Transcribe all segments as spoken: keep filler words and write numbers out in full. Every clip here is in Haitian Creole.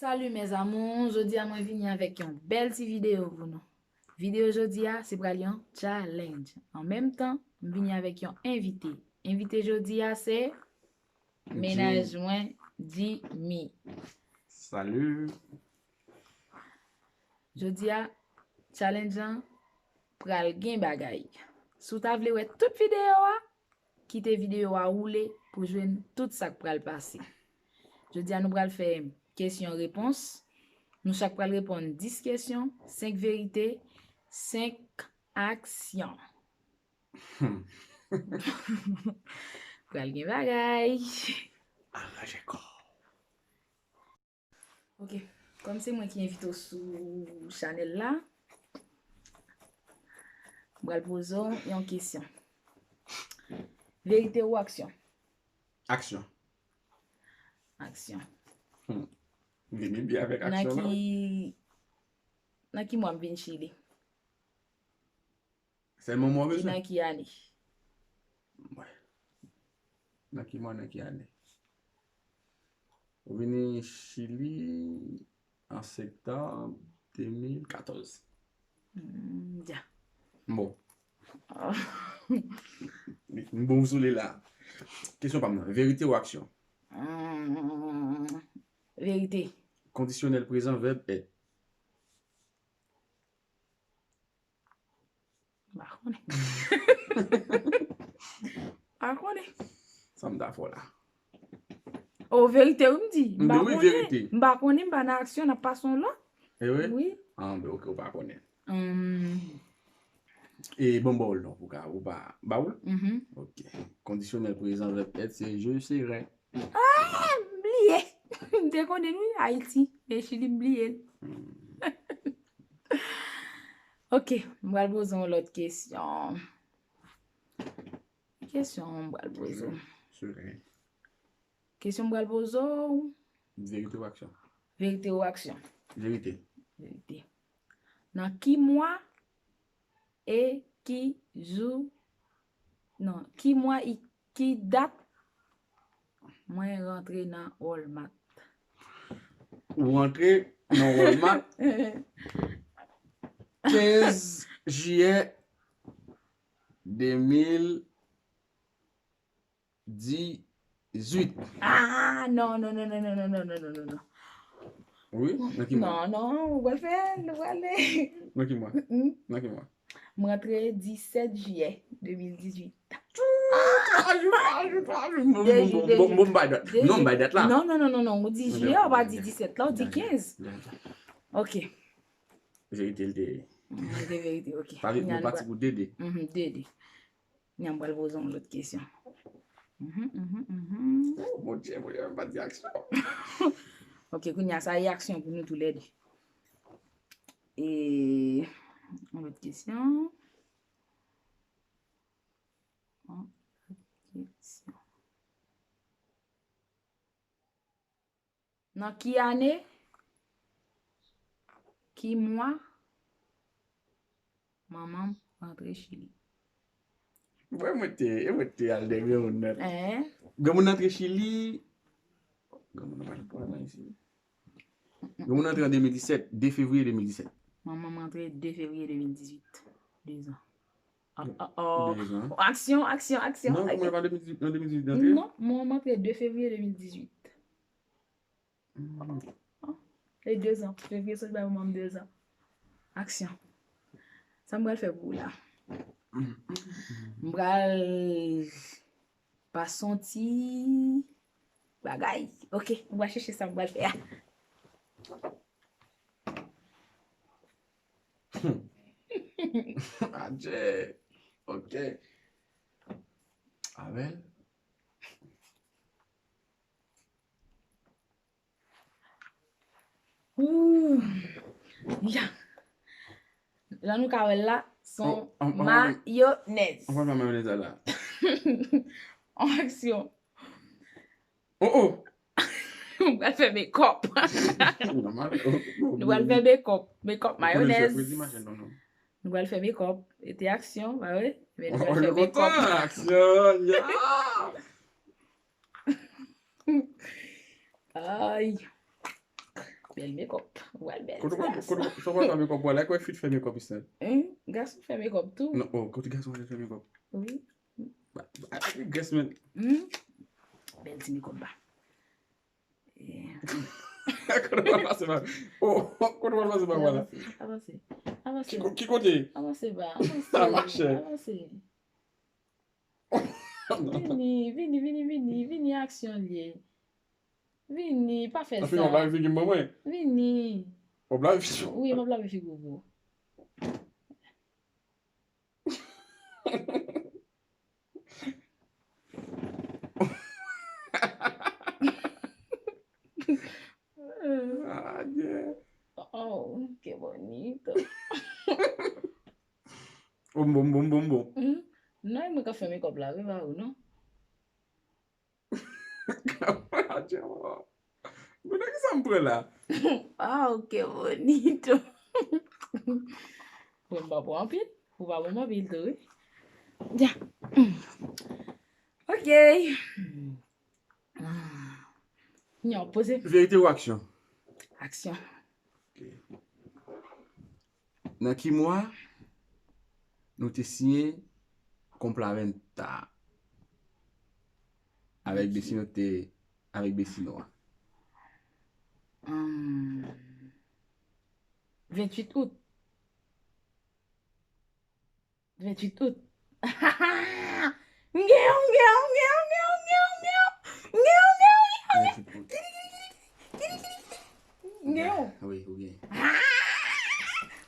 Salut mes amours, jodi a mwen vini avèk yon bèl ti videyo pou nou. Videyo jodi a se pral yon challenge. An menm tan, m vini avèk yon envite. Envite jodi a se mennaj mwen, Jimmy. Salut. Jodi a, challenge lan pral gen bagay. Si w ta vle wè tout videyo a, kite videyo a woule pou jwenn tout sa k pral pase. Jodi a nou pral fè kesyon repons. Nou chak pral reponn dis kesyon, senk verite, senk aksyon. Pral gen bagay. Aranje kò. Ok. Kòm se mwen ki envite w sou chanèl la, m pral poze w yon kesyon. Verite ou aksyon? Aksyon. Aksyon. Hmm. Vini byen avèk aksyon la. Nan ki, nan ki mwa m vin Chili? Sèlman mwen bezwen. Nan ki ane? Mwen. Nan ki mwa, nan ki ane? Ou vini Chili an septanm de mil katòz. Mm, dja. Bon. M bon sou li la. Kesyon pa m nan. Verite ou aksyon? Mm, verite. Kondisyonèl prezan, vèb, èt. M pa konnen. M pa konnen. Sa m ta fè w la? O, verite wi m di. M pa konnen. M pa konnen, m pa nan aksyon, n ap pase yon lòt. E wi? Wi. Ah, ben, ok, ou pa konnen. Hum. E bon, ba w l non, pou ka, ou pa, ba w l? Mhm. Ok. Kondisyonèl prezan, vèb èt, se je serai. Ah, m bliye. M te konnen wi, Ayiti. Men Chili, m bliye l. Hmm. Ok, m pral poze yon lòt kesyon. Ki kesyon m pral poze w? Sure. Kesyon m pral poze w. Verite ou aksyon? Verite ou aksyon? Verite. Verite. Nan ki mwa e ki jou, non, ki mwa e ki dat mwen rantre nan Walmart? Ou rantre nan Walmart kenz jiyè de mil dizwit. Ah, non, non, non. Wi, nan ki mwa? Non, non, ou pral fè, nou pral. Nan ki mwa? Mm-mm. Nan ki mwa? M rantre disèt jiyè de mil dizwit. Ajoute, ajoute, ajoute. Bon, bon, bon, m bay dat. Non, m bay dat la. Non, non, non, non, non, ou di jiyè, ou pa di disèt la, ou di kenz. Ok. Verite l te ye. Mm, li te verite, ok. Sa vle di nou pati pou de de. Mhm, de de. Nyan pral poze yon lòt kesyon. Mhm, mhm, mhm. Oh, Bondye, Bondye, m pa di aksyon. Ok, kounye a sa e aksyon pou nou toulède. E yon lòt kesyon. Yon lòt kesyon. Nan ki ane, ki mwa, manman m rantre Chili? Mwen, mwen te, e mwen te al dèyè granmoun nan. Hein? Granmoun nan rantre Chili. Granmoun nan pa nan isi. Granmoun nan rantre an de mil disèt, de fevriye de mil disèt. Manman m rantre de fevriye de mil dizwit. De zan. Oh, oh, oh. De zan. Aksyon, aksyon, aksyon. Non, kòman pa de mil dizwit, an de mil dizwit li antre? Non, mwen m antre de fevriye de mil dizwit. Hmm. Oh, e de zan. Fevriye sot bay manman m de zan. Aksyon. Sa m pral fè pou ou la? M pral pase yon ti bagay. Ok, m pral chèche sa m pral fè a. Adje. Ok. Amèn. Ooh. Ya. Jan nou ka wè l la, se yon mayonèz. Ann pran mayonèz la. An aksyon. Oh, oh. Nou pral fè mekòp. Nòmal. Nou pral fè mekòp. Mekòp mayonèz. Nou pral fè mekòp. E te aksyon, ba wi. Men nou pral fè mekòp. Aksyon, ya. Ay. Bèl makeup. Ou pral bèl ti gason. Kote w pral fè makeup ou la? Kwè fi fè makeup isit. Hein? Gason fè makeup tou. Non, oh, kote gason fè makeup? Wi. Ba, ba, Grace, men. Hmm? Bèl ti makeup ba. Eh. Kote w pral pase ba? Oh, kote w pral pase ba, wala? Avanse, avanse, avanse. Ki ko-, ki kote? Avanse ba, avanse. Sa mache. Avanse. Vini, vini, vini, vini, vini, aksyon l ye. Vini, pa fè sa. Anfen, w ap lave figi m ban mwen. Vini. W ap lave figi m? Wi, m ap lave figi w pou ou. Ah, yeah. Oh, qué bonito. Bom, bom, bom, bom, bom. Hmm? Non, e mwen k ap fè makeup la, wi, pa ou, non. Mwen nan kisa m pran la? Wow, qué bonito. Bon, m pa bon anpil. Ou pa bon anpil tou, wi. Ya. Ok. Nyon, poze. Verite ou aksyon? Aksyon. Ok. Nan ki mwa nou te siyen Complaventa avèk Besino te, avèk Besino a? Hum, venntuit out. Venntuit out. M gen yon, m gen yon, m gen yon, m gen yon, m gen yon, m gen yon, m gen yon, m gen yon, m gen yon. Venntuit out. M gen yon. Wi, ou gen. Ah!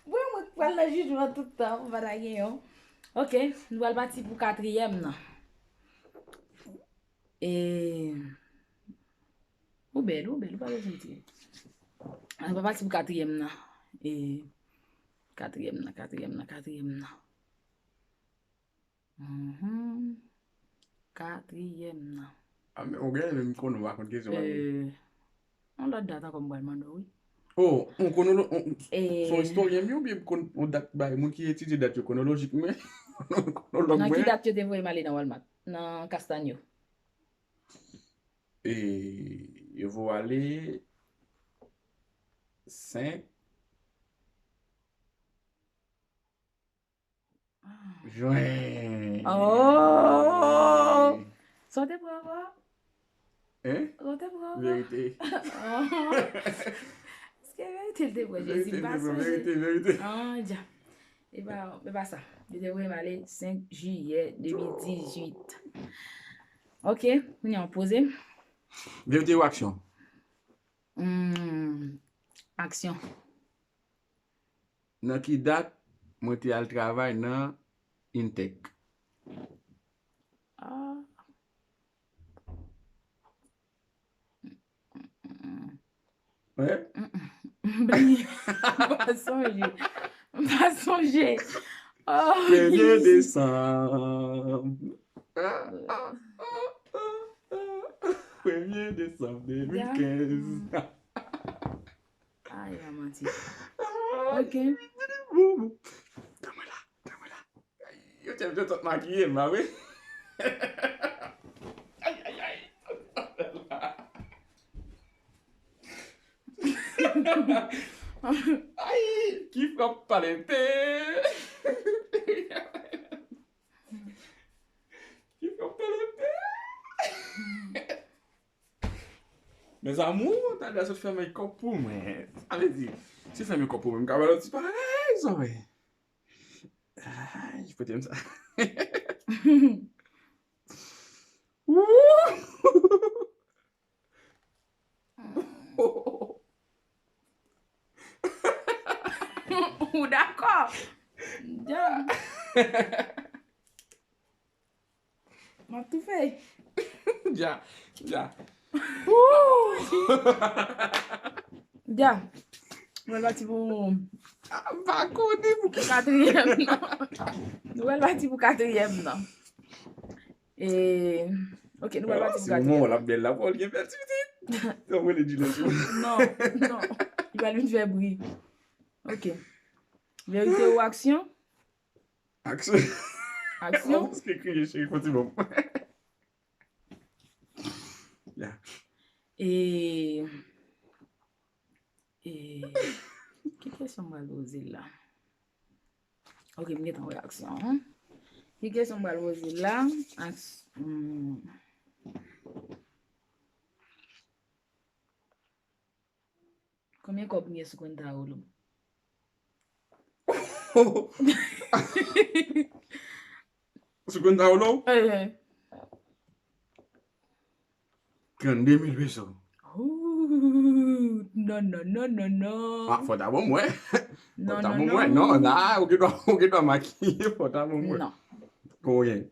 Bon, mwen k pral nan jijman tout tan, m pa ta gen yon. Ok, nou pral pati pou katriyèm nan. E, ou bèl, ou bèl, ou pa bezwen tire. Ann, nou pral pati pou katriyèm nan. E, katriyèm nan, katriyèm nan, katriyèm nan. Mhm. Katriyèm nan. A, men, ou genlè menm konnen, ou pa konn kesyon an. Euh, yon lòt dat ankò m pral mande w, wi. Oh, yon kronolo-, yon, eh, se yon istoryen m ye oubyen m konn yon dat bay moun ki etidye dat yo kwonolojik, men kwonolog mwen. Nan ki dat yo te voye m ale nan Walmart? Nan Castanio. E yo voye w ale senk jen. Oh! Sa w te pran ankò? Hein? Sa w te pran ankò? Verite. Oh. Èske verite l te pran? Jezi, m pa sonje. Verite, verite, verite. Ah, dja. E pa, e pa sa. Yo te voye m ale senk jiyè de mil dizuit. Ok, kounye a w poze. Verite ou aksyon? Hmm, aksyon. Nan ki dat mwen te al travay nan Intech? Ah. Wi. M bliye. M pa sonje. M pa sonje. Oh, premye desanm. Premye desanm de mil kenz. Ay, la manti. Ok. Tann mwen la, tann mwen la. Yo tèl de tout makiye m la, wi. Ay, ay, ay. Ay, ki frape pale pe. Ki frape pale pe. Mes amours, talè a sot fè makeup pou mwen. Sa vle di, si fè makeup pou mwen, m ka ba l yon ti parèy, zòrèy. Ay, pote m sa. Wouh! Ou dakò? Dja. M ap toufe. Dja, dja. Wouh! Dja. Mwen pati pou, ah, m pa konnen pou ki katriyèm nan. Nou pral pati pou katriyèm nan. E, ok, nou pral pati pou katriyèm. Si moman w l ap bèl la, pou l gen bèl ti pitit. Sa w rele Juliette. Non, non. Li pral vin fè bri. Ok. Verite ou aksyon? Aksyon. Aksyon? Paske kriye, cheri, fò ti bon. Ya. E, E, ki kesyon m pral poze l la? Ok, m gentan wè aksyon an. Ki kesyon m pral poze l la? Aks-, hmm. Konbyen kòb m gen sou kont a Olo? Sou kont a Olo? Eh. Trannde mil peso. Ooh, non, non, non, non, non. Ah, fò ta ban mwen. Fò ta ban mwen. Non, non, non. Non, la, ou gen dwa, ou gen dwa makiye, fò ta ban mwen. Non. Konbyen?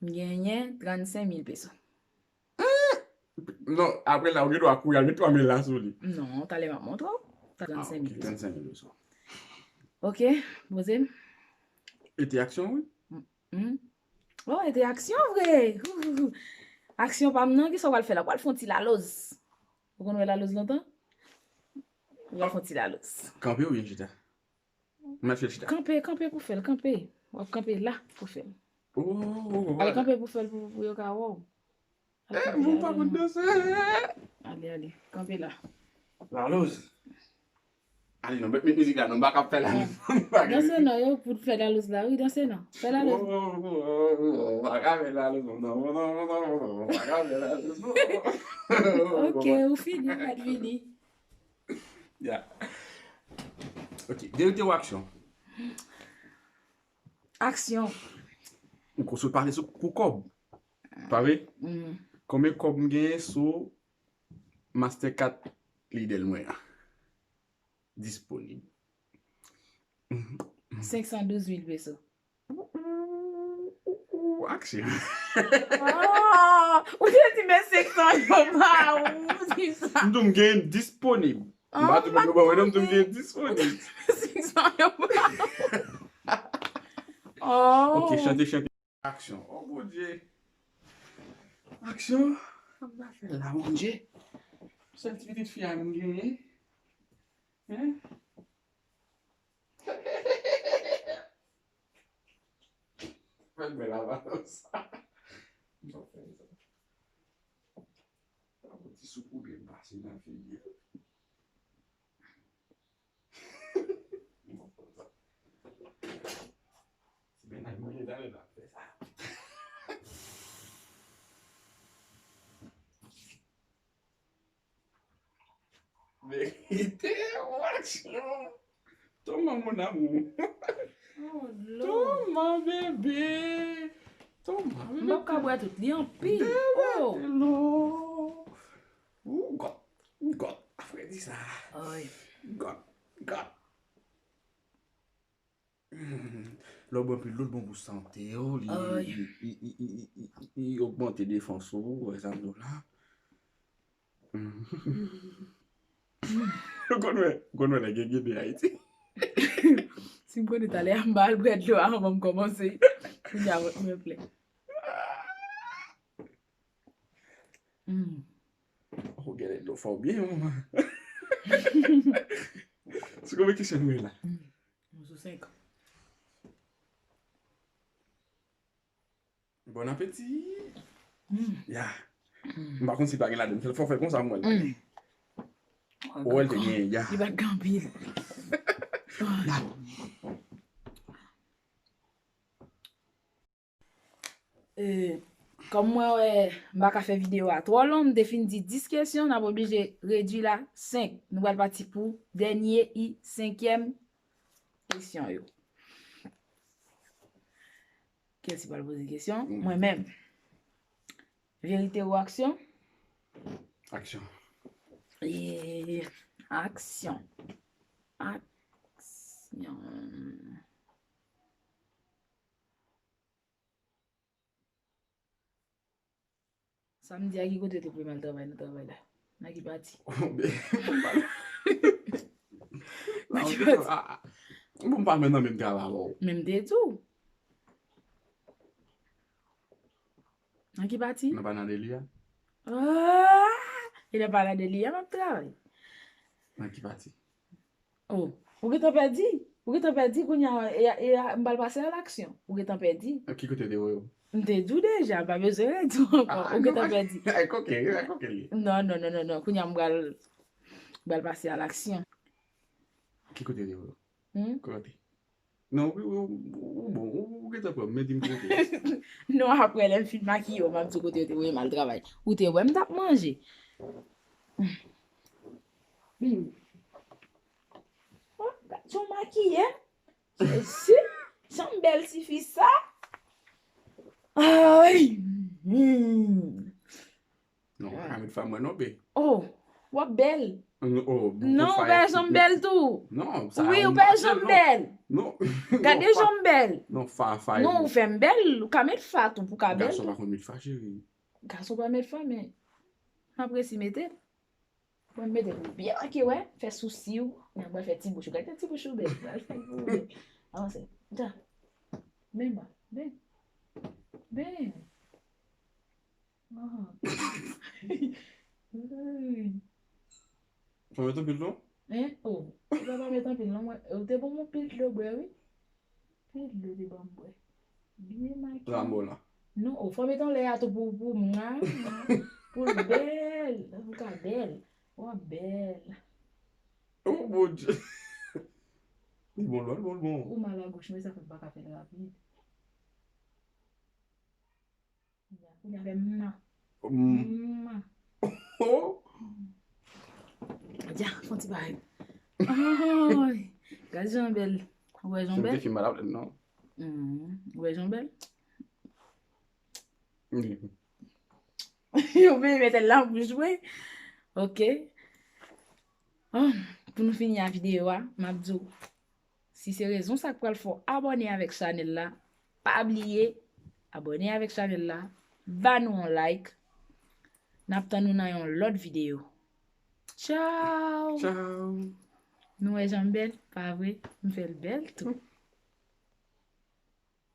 M genyen trannsenk mil peso. Non, apre la, ou gen dwa kouri al met twa mil la sou li. Non, talè m ap montre w. Ah, trannsenk mil peso. Trannsenk mil peso. Ok, poze m. E te aksyon, wi. Mm, mm. Oh, e te aksyon vre. Hou, hou, hou. Aksyon pa m nan, kisa w pral fè la? W pral fè yon ti laloz. Ou konn wè laloz lontan? W pral fè yon ti laloz. Kanpe oubyen chita? M ap fè l chita. Kanpe, kanpe pou fè l, kanpe. W ap kanpe la pou fè l. Oh, oh, oh, oh. Al kanpe pou fè l pou, pou yo ka wè w. Al kanpe, moun pa konn danse. Ale, ale, kanpe la. Laloz. Ale non, met mizik la non, m pa ka fè laloz. Danse non, yo pou fè laloz la, wi, danse non. Fè laloz. Oh, oh, oh, oh, oh, oh, pa ka fè laloz non, non, non, non, non, non, pa ka fè laloz non. Ok, ou fini, ou pa t fini. Ya. Ok, verite ou aksyon? Aksyon. Ou konn sot pale sou kou kòb. Pa vre? Mm. Konbyen kòb m genyen sou Mastercard Lidl mwen an? Disponib. Senk san douz mil peso. Ou, ou, ou, ou, aksyon. Ah, ou te di men senk san yo ba ou, di sa. M di w m genyen disponib. M pa di w m genyen disponib. Senk san yo ba ou. Oh. Ok, chante, chante. Aksyon. Oh, Bondye. Aksyon. Sa m ta fè la, Bondye? Sèl ti pitit fi a m genyen. Hein? Fè l bèl avan sa. Bon, fè sa. Sa yon ti soup oubyen pase nan figi l. Bon, fè sa. Ti mennaj mwen ye talè l ap fè sa. Verite, ou aksyon. Thomas, mon amour. Oh, Lord. Thomas, bebe. Thomas, bebe. M p ap ka bwè tout li anpil. Bebe, oh. Lord. Ou, God. God. Frè di sa. Ay. God. God. Hmm. Lè w bwè anpil dlo, l bon pou sante w, li, li, li, li ogmante defans ou, ou wè sa m di w la. Hmm. Ou konn wè, ou konn wè nèg yo gede Ayiti. Si m konnen talè a, m ba l bwè dlo a anvan m kòmanse. Kounye a, mwen plè. Hmm. Ou gen dlo fò byen, manman. Se konbyen kesyon nou ye la? Hmm. Nou sou senk. Bon apeti. Hmm. Ya. Hmm. M pa konn si pa gen ladann. Fò fè konsa, m wè l pa gen. Hmm. Ou wè l te gen, ya. Li pa t gen anpil. Ya. E, kòm mwen wè m pa ka fè videyo a twò long, m te fin di dis kesyon, n ap oblije redui l a senk. Nou pral pati pou dènye e senkyèm kesyon yo. Kiyès ki pral poze kesyon? Mm. Mwen menm. Verite ou aksyon? Aksyon. E, aksyon. Aksyon. Samdi a, ki kote w te pou al travay nan travay la? Nan ki pati? Nan ki pati? Bon, m pa menm nan menm travay avè w. Men m te di w. Nan ki pati? Nan Panadeli a. Ah! E nan Panadeli a m ap travay. Nan ki pati? Oh, ou gentan pèdi? Ou gentan pèdi kounye a, e, e, m pral pase a laksyon. Ou gentan pèdi. Ki kote w te voye w? M te di w deja, m pa bezwen redi w ankò. Ah, ou gentan pèdi. Ay, koke, ay, koke li. Non, non, non, non, non. Kounye a m pral, Pral pase a laksyon. Ki kote te yo? Hmm? Kote? Non, ou, ou, ou bon, ou, ou gentan pran, men di m kote. Non, apre lè m fin makiye w, m ap di w kote yo te voye m al travay. Ou te wè m t ap manje. Hmm. Oh, gad jan w makiye. Jezi, jan m bèl tifi sa. Ay. Hmm. Non, pa met fa mwen non, be. Oh, w ap bèl. Non, oh, bon, Non, ou fa pa e- janm bèl tou. Non, sa Wi, ou ou pa pa janm non. Bèl. Non. Gade Non, fa- jan m bèl. Non, fa, fa. Non, ou fè m bèl, ou ka met fa tou pou ka bèl. Gason pa konn met fa, cheri. Gason pa met fa, men m ap resi mete l. Mwen mete l byen anke wè, fè sousi w, men mwen fè ti bouch ou. Gade ti bouch ou bèl. Mwen fè pou ou. Avanse. Da. Ben ba. Ben. Ben. Ah. Ui. Fò met anpil non? Hein? Oh. Ou pa pa met anpil non, mwen. Ou te ban mwen pil dlo bwè, wi. Pil dlo te ban m bwè. Byen makiye. La mò la. Non, ou fò met anlè a tou pou, pou mwen. Pou l bèl. Pou l ka bèl. W ap bèl. Oh mon Dieu. Li bon, lò, li bon, li bon. Ou mal a goch, men sa fè m pa ka fè l rapid. Kounye a fè mwa. Mm. Mwa. Oh. Dja, fon ti bagay. Ay, gad jan bèl. Ou wè jan Jan bèl? Te fi malad non. Hmm, ou wè jan bèl? Wi. Yo vle mete l nan bouch mwen. Ok. Ah, pou nou fini a videyo a, m ap di w, si se rezon sa k pral fè w abòne avèk chanèl la, pa bliye abòne avèk chanèl la, ba nou yon like. N ap tann nou nan yon lòt videyo. Tchao! Tchao. Nou wè jan m bèl, pa vre? M fè l bèl tou.